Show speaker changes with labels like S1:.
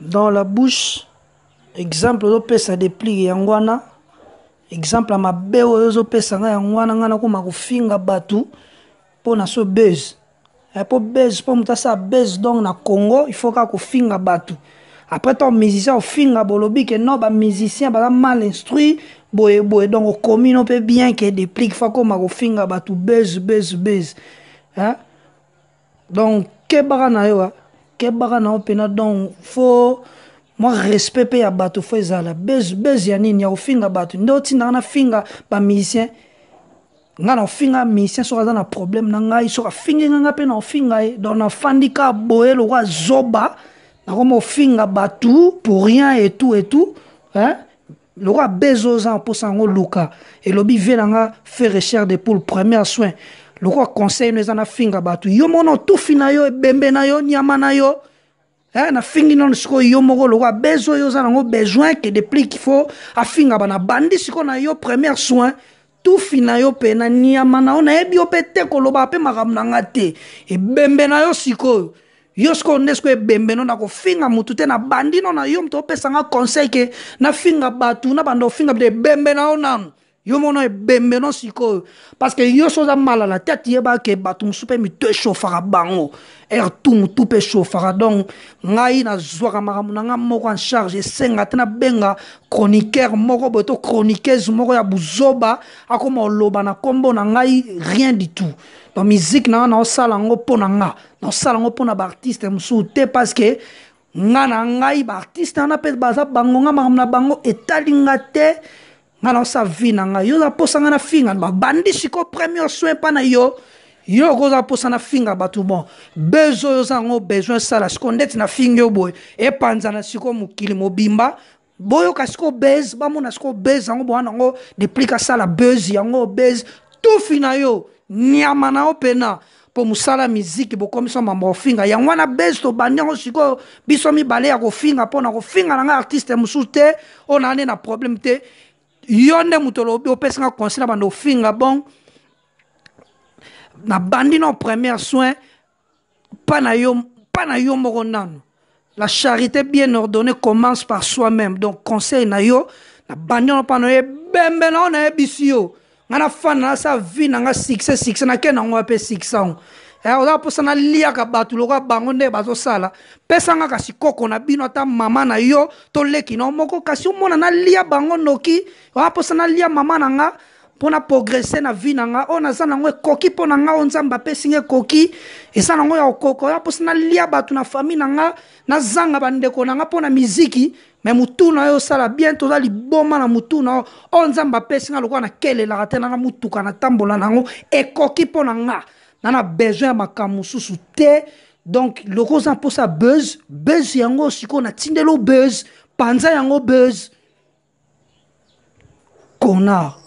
S1: Dans la bouche, exemple ozopesa deplique yango wana, exemple ya mabe oyo ozopesa ngai yango wana, ngai nakoma kofinga bato mpo na so buzz. Mpo buzz, mpo moto asala buzz donc na Congo il faut kaka kofinga bato. Après to musicien ofinga bolobi ke non, ba musicien baza mal instruit boye boye, donc okomi no mpe bien ke deplique fa koma kofinga bato buzz buzz buzz, hein? Donc kebaka na yo, kebaka na yo mpena, donc faut mwa respect mpe ya bato fo ezala. Buzz buzz ya nini ya kofinga bato nde otindaka na finga ba musicien? Ngai na ofinga musicien soki aza na problème na ngai, soki afingi nga, nga mpe na ofinga ye. Donc nafandi kaka boye lokwa zoba, nakoma ofinga bato pour rien et tout et tout, hein? Lokwa buzz oza mposa yango, luka elobi vie na nga fait recherche de pour premier soin. Lokwa conseil no eza nafinga bato, yo mona otufi na yo, ebembe na yo, nyama na yo. Nafingi nano sikoyo yo moko, lokwa buzz oyo oza nango besoin ke Deplique faut afinga bana bandi sikoyo na yo premier soin, tufi na yo mpe na nyama na yo. Nayebi yo mpe te, koloba mpe makambo na nga te, ebembe na yo. Sikoyo yo sikoyo nde sikoyo ebembe no. Nakofinga motu te, nabandi no na yo moto opesanga conseil ke nafinga bato, na banda ofinga bato, ebembe na yo nanu, yo mona ebembe no sikoyo, parce que yo so oza mal à la tête, yeba ke bato mosusu mpe mito echauffaka bango aire tout, motu mpe echauffaka. Donc ngai nazwaka makambo na ngai moko en charge, esenga te nabenga chroniqueur moko boye to chroniqueuse moko ya buzoba akoma oloba na nkombo na ngai, rien du tout. Donc musique na nga naosala yango mpo na nga, naosala yango mpo na baartiste mosusu te, parce que nga na ngai baartiste wana mpe baza bango, nga makambo na bango etali nga te. Nga naosala vie na ngai. Yo oza mposa nga nafinga, babandi sikoyo premier soin mpa na yo. Yo okoza mposa nafinga bato, bon, buzz oyo oza yango besoin esala sikoyo ndeti nafingi yo boye, epanzana sikoyo mokili mobimba, boyoka sikoyo buzz, bamona sikoyo buzz yango bowana yango Deplique asala buzz yango buzz, tufi na yo, nyama na yo mpena. Mpo mosala miziki bokomisa mambo kofinga, yango wana buzz tobandi yango sikoyo biso mibale ya kofinga. Mpo na kofinga na ngai artiste mosusu te oyo naa nde na problème te, yo nde moto olobi opesinga conseil na bando ofinga. Bon, nabandi no première soin mpa na yo, mpa na yo moko nano. La charité bien ordonnée commence par soi-même. Donc conseil na yo, nabandi wana mpa na yo, ebembe na yo. Nayebisi yo, nga nafanda nasala vie na nga, succès succès nake nango mpe succès yango. Oza mposa naliaka bato lokola bango nde bazosala, pesanga kasi koko na bino, ata mama na yo to leki na yo moko, kasi omona nalia bango noki. Oza mposa nalia mama na nga mpo na progresser na vie na nga? Oyo naza nango ekoki mpo na nga, oyo Nzambe apesi nga ekoki, eza nango ya kokoka. Oya mposa nalia bato na famille na nga, nazanga bandeko na nga mpo na miziki? Me mutu na yo osala bien, toza liboma na mutu na yo. Oyo Nzambe apesi nga, lokola nakelelaka te, nana mutuka natambola nango, ekoki mpo na nga, na besoin ya makambo mosusu te. Donc loko oza mposa buzz, buzz yango sikoyo natindeli buzz, panza yango buzz, connard.